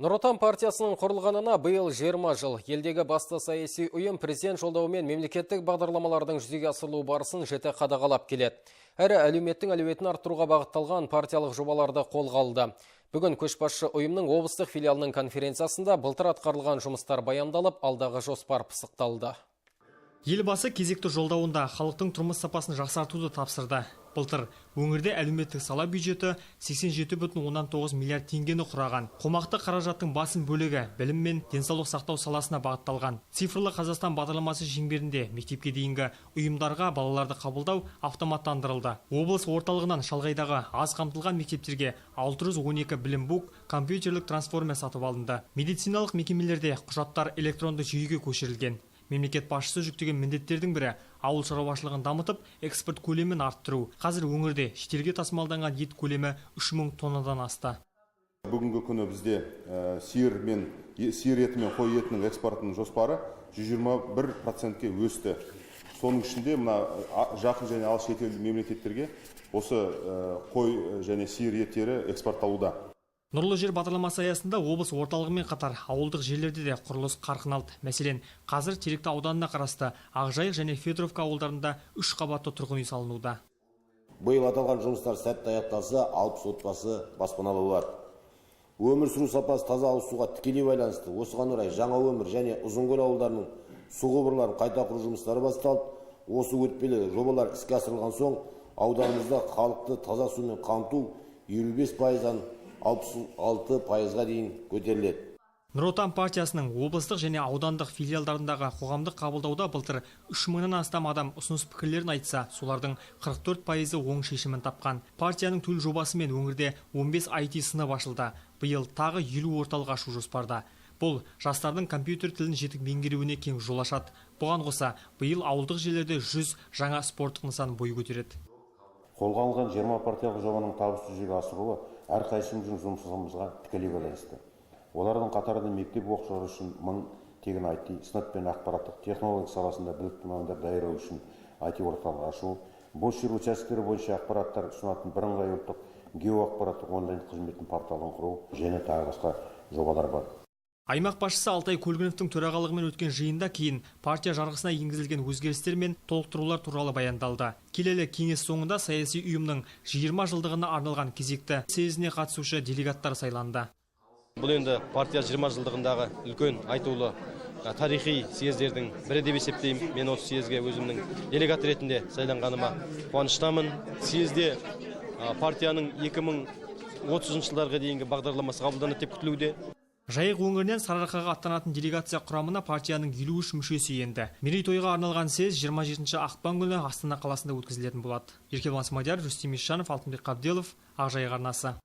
Нұр Отан партиясының құрылғанына биыл 20 жыл. Елдегі басты саяси ұйым президент жолдауымен мемлекеттік бағдарламалардың жүзеге асырылу барысын жіті қадағалап келеді. Әрі әлеуметтің әлеуетін арттыруға бағытталған партиялық жобаларды қолға алды. Бүгін көшбасшы ұйымның облыстық филиалының конференциясында былтыр атқарылған жұмыстар баяндалып, алдағы жоспар пысықталды. Елбасы кезекті жолдауында халықтың тұрмыс сапасын жақсартуды тапсырды. Былтыр өңірде әлеуметтік сала бюджеті 87,9 миллиард теңгені құраған. Қомақты қаражаттың басым бөлігі білім мен денсаулық сақтау саласына бағытталған. Цифрлы Қазақстан бағдарламасы шеңберінде мектепке дейінгі ұйымдарға балаларды қабылдау автоматтандырылды. Облыс орталығынан шалғайдағы аз қамтылған мектептерге 612 білім бук, компьютерлік трансформер сатып алынды. Медициналық мекемелерде құжаттар электронды жүйеге көшірілген. Мемлекет басшысы жүктеген міндеттердің бірі – ауыл шаруашылығын дамытып, экспорт көлемін арттыру. Қазір өңірде шетелге тасымалданған ет көлемі 3000 тоннадан асты. Бүгінгі күні бізде сиыр еті мен қой етінің экспортының жоспары 121%-ке өсті. Соның ішінде мына жақын және алыс шетел мемлекеттерге осы қой және сиыр еттері экспортталуда. Нұрлы жер бағдарламасы аясында облыс орталығымен қатар ауылдық жерлерде де құрылыс қарқын алды. Мәселен, қазір Теректі ауданына қарасты Ақжайық және Федоровка ауылдарында үш қабатты тұрғын үй салынуда. Биыл аталған жұмыстар сәтті аяқталса, 60 отбасы баспаналы болады. Өмір сүру сапасы таза ауыз суға тікелей байланысты. Осыған орай Жаңа Өмір және Ұзынкөл ауылдарының су құбырларын қайта құру жұмыстары басталды. Осы өтпелі жобалар іске асырылған соң ауданымызда халықты таза сумен қамту 55%-дан 66%-ға дейін көтеріледі. Нұр Отан партиясының облыстық және аудандық филиалдарындағы қоғамдық қабылдауда былтыр 3000-нан астам адам ұсыныс пікірлерін айтса, солардың 44%-ы оң шешімін тапқан. Партияның төл жобасымен өңірде 15 IT сынып ашылды. Биыл тағы 50 орталық ашу жоспарда. Бұл жастардың компьютер тілін жетік меңгеруіне кең жол ашады. Бұған қоса, биыл ауылдық жерлерде 100 жаңа спорттық нысан бой көтереді. Қолға алынған 20 партиялық жобаның табысты жүзеге асырылуы әрқайсымыздың жұмысымызға тікелей байланысты. Олардың қатарында мектеп оқушылары үшін 1000 тегін IT сынып пен ақпараттық технология саласында білікті мамандар даярлау үшін IT орталық ашу, бос жер учаскелері бойынша ақпараттар ұсынатын бірыңғай ұлттық геоақпараттық онлайн қызметтің порталын құру және тағы басқа жобалар бар. Аймақ басшысы Алтай Көлгіновтің төрағалығымен өткен жиында кейін партия жарғысына енгізілген өзгерістер мен толықтырулар туралы баяндалды. Келелі кеңес соңында саяси ұйымның 20 жылдығына арналған кезекті съезіне қатысушы делегаттар сайланды. Бұл енді партия 20 жылдығындағы үлкен айтулы тарихи съездердің бірі деп есептеймін. Мен осы съезге өзімнің делегат ретінде сайланғаныма қуаныштамын. Съезде партияның 2030 жылдарға дейінгі бағдарламасы қабылданады деп күтілуде. Жайық өңірінен Сарыарқаға аттанатын делегация құрамына партияның 53 мүшесі енді. Мерейтойға арналған съезд 27 ақпан күні Астана қаласында өткізілетін болады. Еркебұлан Смадияров, Рүстем Ишанов, Алтынбек Қабделов, Ақжайық арнасы.